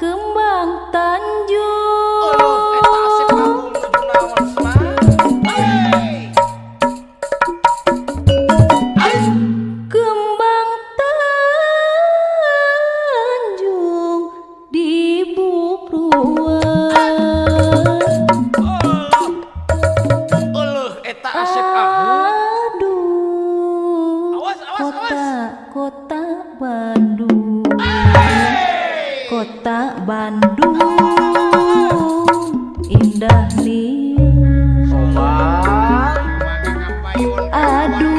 Kembang Tanjung. Kembang Tanjung di Bupruan. Aduh, kota Bandung, kota Bandung indah nih. Aduh.